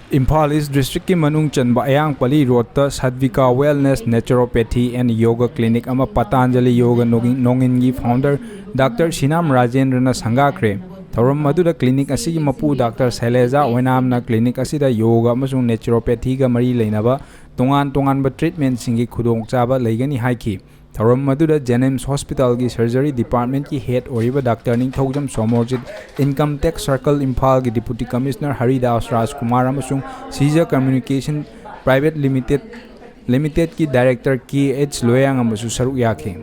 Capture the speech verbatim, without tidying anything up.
ꯏꯝꯐꯥꯜ ꯏꯁ ꯗꯤꯁꯇ꯭ꯔꯤꯛꯀꯤ ꯃꯅꯨꯡ ꯆꯟꯕ ꯑꯌꯥꯡꯄꯜꯂꯤ ꯔꯣꯗꯇ ꯁꯥꯗ꯭ꯚꯤꯀꯥ Wellness Naturopathy and Yoga Clinic ꯑꯃ ꯄꯇꯥꯟꯖꯂꯤ ꯌꯣꯒ ꯅꯣꯡꯏꯟꯒꯤ ꯐꯥꯎꯟꯗꯔ ꯗꯥꯛꯇꯔ ꯁꯤꯅꯥꯝ ꯔꯥꯖꯦꯟꯗ꯭ꯔꯅ ꯁꯪꯒꯥꯈ꯭ꯔꯦ꯫ ꯊꯧꯔꯝ ꯑꯗꯨꯗ ꯀ꯭ꯂꯤꯅꯤꯛ ꯑꯁꯤꯒꯤ ꯃꯄꯨ ꯗꯥꯛꯇꯔ ꯁꯩꯂꯦꯖꯥ ꯑꯣꯏꯅꯥꯝꯅ ꯀ꯭ꯂꯤꯅꯤꯛ ꯑꯁꯤꯗ ꯌꯣꯒ ꯑꯃꯁꯨꯡ ꯅꯦꯆꯨꯔꯣꯄꯦꯊꯤꯒ ꯃꯔꯤ ꯂꯩꯅꯕ ꯇꯣꯉꯥꯟ ꯇꯣꯉꯥꯟꯕ ꯇ꯭ꯔꯤꯠꯃꯦꯟꯁꯤꯡꯒꯤ ꯈꯨꯗꯣꯡꯆꯥꯕ ꯂꯩꯒꯅꯤ ꯍꯥꯏꯈꯤ꯫ ꯊꯧꯔꯝ ꯑꯗꯨꯗ ꯖꯦꯅꯤꯝꯁ ꯍꯣꯁꯄꯤꯇꯥꯜꯒꯤ ꯁꯔꯖꯔꯤ ꯗꯤꯄꯥꯔꯠꯃꯦꯟꯠꯀꯤ ꯍꯦꯗ ꯑꯣꯏꯔꯤꯕ ꯗꯥꯛꯇꯔ ꯅꯤꯡꯊꯧꯖꯝ ꯁꯣꯃꯣꯔꯖꯤꯠ, ꯏꯟꯀꯝ ꯇꯦꯛꯁ ꯁꯔꯀꯜ ꯏꯝꯐꯥꯜꯒꯤ ꯗꯤꯄꯨꯇꯤ ꯀꯃꯤꯁꯅꯔ ꯍꯔꯤꯗꯥꯁ ꯔꯥꯖꯀꯨꯃꯥꯔ ꯑꯃꯁꯨꯡ ꯁꯤꯖ ꯀꯝꯃ꯭ꯌꯨꯅꯤꯀꯦꯁꯟ ꯄ꯭ꯔꯥꯏꯚꯦꯠ ꯂꯤꯃꯤꯇꯦꯗ ꯂꯤꯃꯤꯇꯦꯗꯀꯤ ꯗꯥꯏꯔꯦꯛꯇꯔ ꯀꯦ ꯑꯩꯆ ꯂꯣꯌꯥꯡ ꯑꯃꯁꯨ ꯁꯔꯨꯛ ꯌꯥꯈꯤ꯫